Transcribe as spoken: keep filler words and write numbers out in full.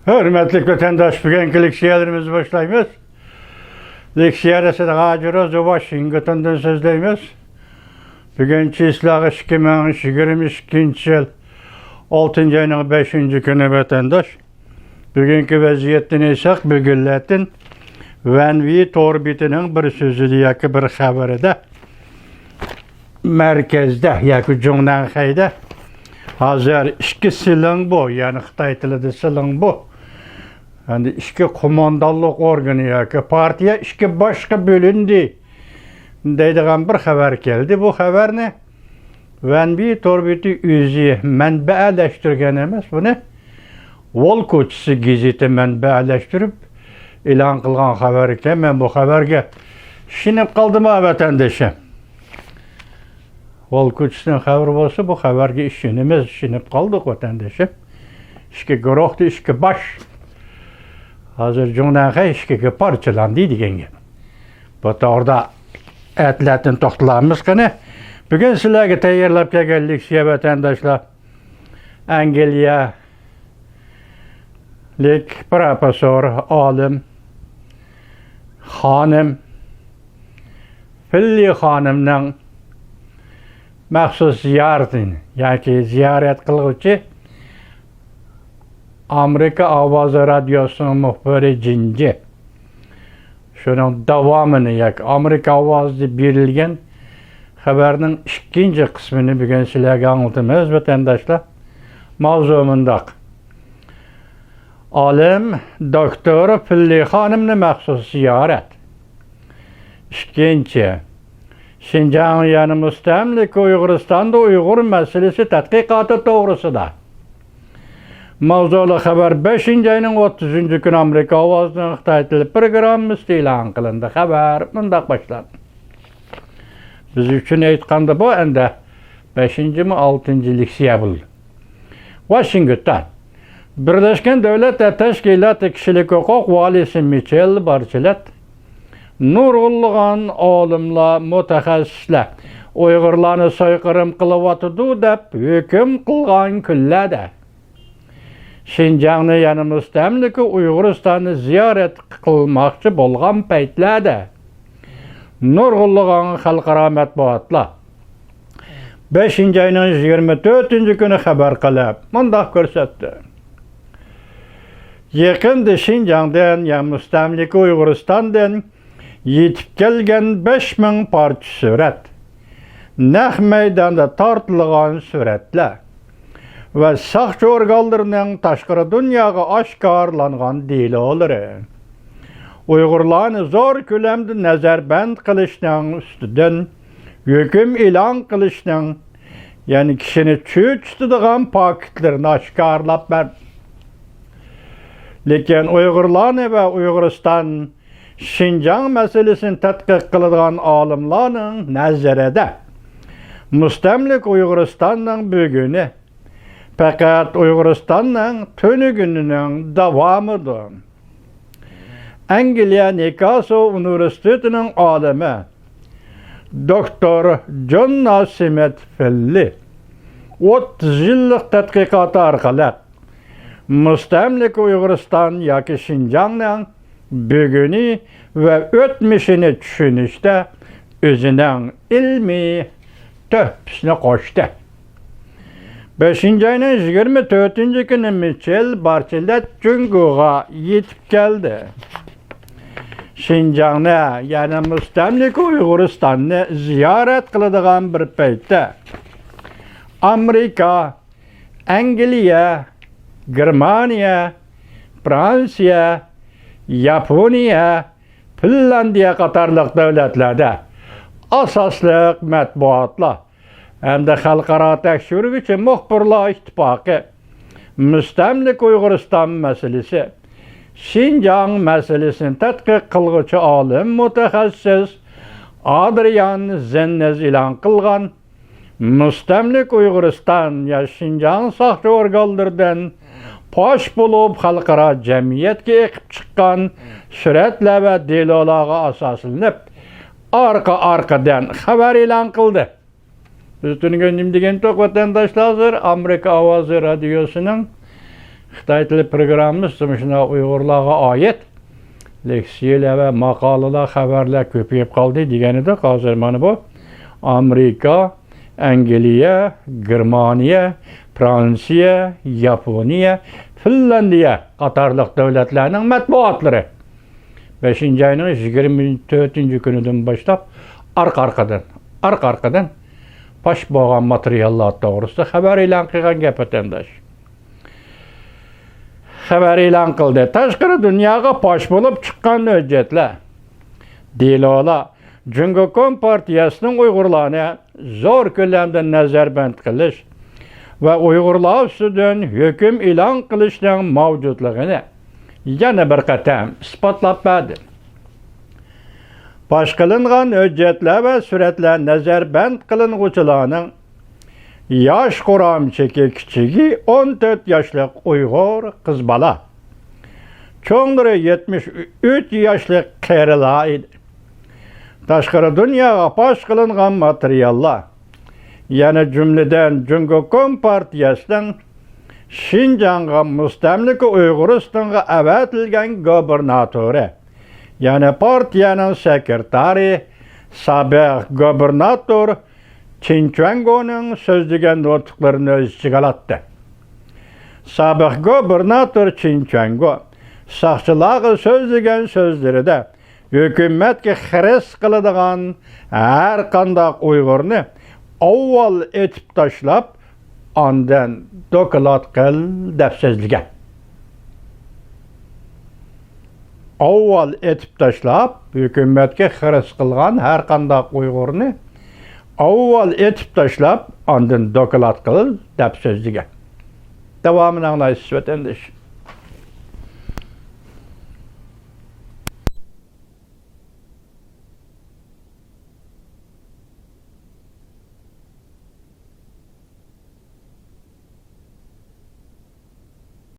ھۆرمەتلىك ۋەتەنداش، بۈگۈنكى لېكسىيەلىرىمىزنى باشلايمىز. لېكسىيەدە سىدىق ھاجى روزى، ۋاشىنگتوندىن سۆزلەيمىز. بۈگۈن چىسلاغا ئىككى مىڭ يىگىرمە ئىككىنچى يىل ئالتىنچى ئاينىڭ بەشىنچى كۈنى، ۋەتەنداش. بۈگۈنكى ۋەزىيەتتىن ئېيتساق، بۈگۈنلەتىن ۋەنۋى تور بېتىنىڭ بىر سۆزىدە ياكى بىر خەۋىرىدە، مەركەزدە ياكى جۇڭنەنخەيدە ھازىر ئىككى سىلىڭبو، يەنى خىتاي تىلىدا سىلىڭبو، يەنى ئىككى قوماندانلىق ئورگىنى ياكى پارتىيە ئىككى باشقا بۆلۈندى دەيدىغان بىر خەۋەر كەلدى. بۇ خەۋەرنى ۋەنبى تور بېتى ئۆزى مەنبەلەشتۈرگەن ئەمەس، بۇنى ۋول كوچىسى گېزىتى مەنبەلەشتۈرۈپ ئېلان قىلغان خەۋەر ئىكەن. مەن بۇ خەۋەرگە ئىشىنىپ قالدىم ھە، ۋەتەندىشىم. ۋول كوچىسىنىڭ خەۋىرى بولسا، بۇ خەۋەرگە ئىشىنىمىز، ئىشىنىپ قالدۇق، ۋەتەندىشىم. ئىككى گۇرۇھتا ئىككى باش. ھازىر جۇڭنەنخەي ئىككىگە پارچىلاندى دېگەن گەپ. بۇ توغرىدا ئەتىلەتىن توختىلارمىز قېنى. بۈگۈن سىلەرگە تەييارلاپ كەلگەن لېكسىيە، ۋەتەنداشلار، ئەنگلىيەلىك پروفېسسور، ئالىم خانىم فىللى خانىمنىڭ مەخسۇس زىيارىتىنى ياكى زىيارەت قىلغۇچى ئامېرىكا ئاۋازى رادىيوسىنىڭ مۇخبىرى جىنجى، شۇنىڭ داۋامىنى ياكى ئامېرىكا ئاۋازىدا بېرىلگەن خەۋەرنىڭ ئىككىنچى قىسمىنى بۈگۈن سىلەرگە ئاڭلىتىمىز، ۋەتەنداشلار. ماۋزۇ مۇنداق: ئالىم دوكتور فىللى خانىمنى مەخسۇس زىيارەت. ئىككىنچى، شىنجاڭ، يەنى مۇستەملىكە ئۇيغۇرىستاندا ئۇيغۇر مەسىلىسى تەتقىقاتى توغرىسىدا ماۋزۇلۇق خەۋەر بەشىنچى ئاينىڭ ئوتتۇزىنچى كۈنى ئامېرىكا ئاۋازىنىڭ خىتاي تىلى پروگراممىسىدا ئېلان قىلىندى. خەۋەر مۇنداق باشلاندى. بىز ئۈچۈن ئېيتقاندا، بۇ ئەمدى بەشىنچىمۇ، ئالتىنچى لېكسىيە بولدى. ۋاشىنگتون. بىرلەشكەن دۆلەتلەر تەشكىلاتى كىشىلىك ھوقۇق ۋالىيسى مىچېل بارچېلەت نۇرغۇنلىغان ئالىملار، مۇتەخەسسىسلەر ئۇيغۇرلارنى سويقىرىم قىلىۋاتىدۇ دەپ ھۆكۈم قىلغان كۈنلەردە، شىنجاڭنى، يەنى مۇستەملىكە ئۇيغۇرىستاننى زىيارەت قىلماقچى بولغان پەيتلەردە، نۇرغۇنلىغان خەلقئارا مەتبۇئاتلار بەشىنچى ئاينىڭ يىگىرمە تۆتىنچى كۈنى خەۋەر قىلىپ، مۇنداق كۆرسەتتى: يېقىندا شىنجاڭدىن، يەنى مۇستەملىكە ئۇيغۇرىستاندىن يېتىپ كەلگەن بەش مىڭ پارچە سۈرەت، نەق مەيداندا تارتىلغان سۈرەتلەر ۋە ساقچى ئورگانلىرىنىڭ تاشقىرى دۇنياغا ئاشكارىلانغان دېلولىرى، ئۇيغۇرلارنى زور كۆلەمدە نەزەربەند قىلىشنىڭ ئۈستىدىن ھۆكۈم ئېلان قىلىشنىڭ، يەنى كىشىنى چۆچۈتىدىغان پاكىتلىرىنى ئاشكارىلاپ بەردى. لېكىن ئۇيغۇرلارنى ۋە ئۇيغۇرىستان، شىنجاڭ مەسىلىسىنى تەتقىق قىلىدىغان ئالىملارنىڭ نەزىرىدە، مۇستەملىكە ئۇيغۇرىستاننىڭ بۈگۈنى پەقەت ئۇيغۇرىستاننىڭ تۈنۈگۈنىنىڭ داۋامىدۇر. ئەنگلىيە نيۇكاسل ئۇنىۋېرسىتېتىنىڭ ئالىمى دوكتور جون ناسىمىت فىللى ئوتتۇز يىللىق تەتقىقاتى ئارقىلىق مۇستەملىكە ئۇيغۇرىستان ياكى شىنجاڭنىڭ بۈگۈنى ۋە ئۆتمۈشىنى چۈشىنىشتە ئۆزىنىڭ ئىلمىي تۆھپىسىنى قوشتى. بەشىنچى ئاينىڭ يىگىرمە تۆتىنچى كۈنى مىچېل بارچېلەت جۇڭگوغا يېتىپ كەلدى. شىنجاڭنى، يەنى مۇستەملىكە ئۇيغۇرىستاننى زىيارەت قىلىدىغان بىر پەيتتە، ئامېرىكا، ئەنگلىيە، گېرمانىيە، فرانسىيە، ياپونىيە، فىنلاندىيە قاتارلىق دۆلەتلەردە ئاساسلىق مەتبۇئاتلار ھەمدە خەلقئارا تەكشۈرگۈچى مۇخبىرلار ئىتتىپاقى مۇستەملىكە ئۇيغۇرىستان مەسىلىسى، شىنجاڭ مەسىلىسىنى تەتقىق قىلغۇچى ئالىم مۇتەخەسسىس ئادرىيان زېننېز ئېلان قىلغان مۇستەملىكە ئۇيغۇرىستان يا شىنجاڭ ساقچى ئورگانلىرىدىن پاش بولۇپ، خەلقئارا جەمئىيەتكە ئېقىپ چىققان سۈرەتلەر ۋە دېلولارغا ئاساسلىنىپ، ئارقا-ئارقىدىن خەۋەر ئېلان قىلدى. بىز تۈنۈگۈن نېمە دېگەنتۇق، ۋەتەنداشلار؟ ھازىر ئامېرىكا ئاۋازى رادىيوسىنىڭ خىتاي تىلى پروگراممىسى مۇشۇنداق ئۇيغۇرلارغا ئائىت لېكسىيەلەر ۋە ماقالىلەر، خەۋەرلەر كۆپىيىپ قالدى دېگەنىدۇق. ھازىر مانا بۇ ئامېرىكا، ئەنگلىيە، گېرمانىيە، فرانسىيە، ياپونىيە، فىنلاندىيە قاتارلىق دۆلەتلەرنىڭ مەتبۇئاتلىرى بەشىنچى ئاينىڭ يىگىرمە تۆتىنچى كۈنىدىن باشلاپ ئارقا-ئارقىدىن، ئارقا-ئارقىدىن پاش بولغان ماتېرىياللار توغرىسىدا خەۋەر ئېلان قىلغان گەپ، ۋەتەنداش. خەۋەر ئېلان قىلدى. تاشقىرى دۇنياغا پاش بولۇپ چىققان ھۆججەتلەر، دېلولار، جۇڭگو كومپارتىيەسىنىڭ ئۇيغۇرلارنى زور كۆلەمدە نەزەربەند قىلىش ۋە ئۇيغۇرلار ئۈستىدىن ھۆكۈم ئېلان قىلىشنىڭ مەۋجۇتلۇقىنى يەنە بىر قېتىم ئىسپاتلاپ بەردى. پاش قىلىنغان ھۆججەتلەر ۋە سۈرەتلەر نەزەربەند قىلىنغۇچىلارنىڭ ياش قۇرام چېكى كىچىكى ئون تۆت ياشلىق ئۇيغۇر قىز بالا، چوڭلىرى يەتمىش ئۈچ ياشلىق قېرىلار ئىدى. تاشقىرى دۇنياغا پاش قىلىنغان ماتېرىياللار، يەنە جۈملىدىن جۇڭگو كومپارتىيەسىنىڭ شىنجاڭغا مۇستەملىكە ئۇيغۇرىستانغا ئەۋەتىلگەن گوبىرناتورى، يەنى پارتىيەنىڭ سېكرېتارى، سابىق گوبىرناتور چىن چۈەنگونىڭ سۆزلىگەن نۇتۇقلىرىنى ئۆز ئىچىگە ئالاتتى. سابىق گوبىرناتور چىن چۈەنگو ساقچىلارغا سۆزلىگەن سۆزلىرىدە ھۆكۈمەتكە خىرىس قىلىدىغان ھەر قانداق ئۇيغۇرنى ئاۋۋال ئېتىپ تاشلاپ، ئاندىن دوكلات قىل دەپ سۆزلىگەن. ئاۋۋال ئېتىپ تاشلاپ، ھۆكۈمەتكە خىرىس قىلغان ھەر قانداق ئۇيغۇرنى ئاۋۋال ئېتىپ تاشلاپ، ئاندىن دوكلات قىل دەپ سۆزلىگەن. داۋامىنى ئاڭلايسىز، ۋەتەنداش.